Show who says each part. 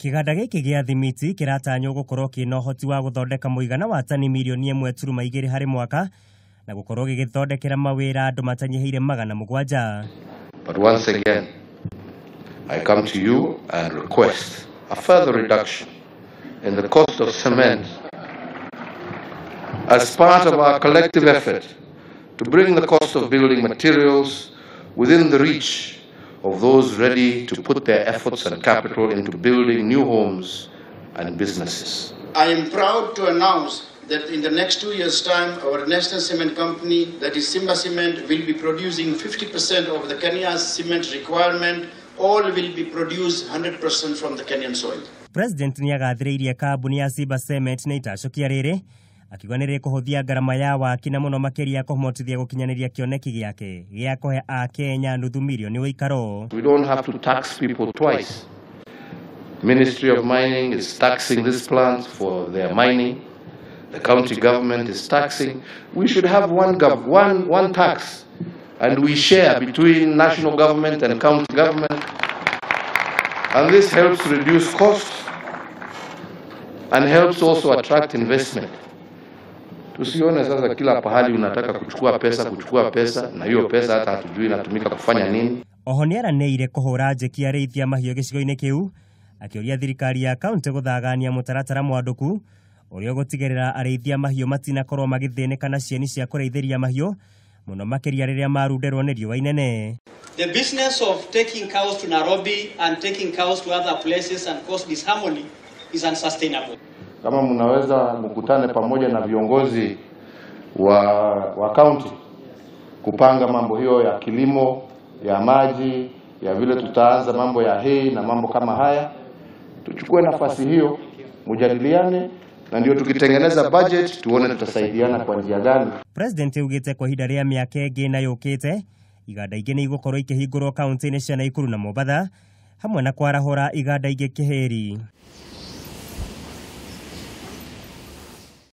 Speaker 1: Kĩganda gĩkĩ gĩa thimiti kĩratanywo gũkorwo kĩna ũhoti wa gũthondeka mũigana wa tani mirioni 1.2 harĩ mwaka na gũkorwo gĩgĩthondekera mawĩra andũ matanyihĩire 700.
Speaker 2: But once again, I come to you and request a further reduction in the cost of cement as part of our collective effort to bring the cost of building materials within the reach of those ready to put their efforts and capital into building new homes and businesses.
Speaker 3: I am proud to announce that in the next 2 years' time, our national cement company, that is Simba Cement, will be producing 50% of the Kenya's cement requirement. All will be produced 100% from the Kenyan soil.
Speaker 1: President nĩagathĩrĩirie kambuni ya Simba Cement na itacũkia rĩrĩ akiuga nĩ rĩkũhũthia ngarama ya waki na mũno makĩria kũmũhotithia gũkinyanĩria kĩoneki gĩake gĩa kũhe Akenya 500,000 ũikaro.
Speaker 2: We don't have to tax people twice. Ministry of Mining is taxing this plant for their mining. The county government is taxing. We should have one tax, and we share between national government and county government. And this helps reduce costs and helps also attract investment. Tusione sasa kila pahali unataka kuchukua pesa, na hiyo pesa hata hatujui inatumika kufanya nini.
Speaker 1: Oho nĩaranĩire kũhũra njeki arĩithia mahiũ gĩcigo-inĩ kĩu akĩũria thirikari ya kaunti gũthagania mũtaratara mwandũku ũrĩa ũgũtigĩrĩra arĩithia mahiũ matinakorwo magĩthĩnĩka na cieni cia kũrĩithĩria mahiũ mũno makĩria rĩrĩa marunderwo nĩ riũa inene.
Speaker 4: The business of taking cows to Nairobi and taking cows to other places and cause disharmony is unsustainable.
Speaker 2: Kama mnaweza mkutane pamoja na viongozi wa county kupanga mambo hiyo ya kilimo, ya maji, ya vile tutaanza mambo ya hii na mambo kama haya, tuchukue nafasi hiyo mjadiliane, na ndio tukitengeneza budget tuone tutasaidiana kwa njia gani.
Speaker 1: President augite kwa ihinda rĩa mĩaka ĩngĩ na yũkĩte iganda ingĩ nĩ igũkorwo ikĩhingũrwo kaunti-inĩ cia Naikuru na Mombatha hamwe na kwarahũra iganda ingĩ Kĩhĩri.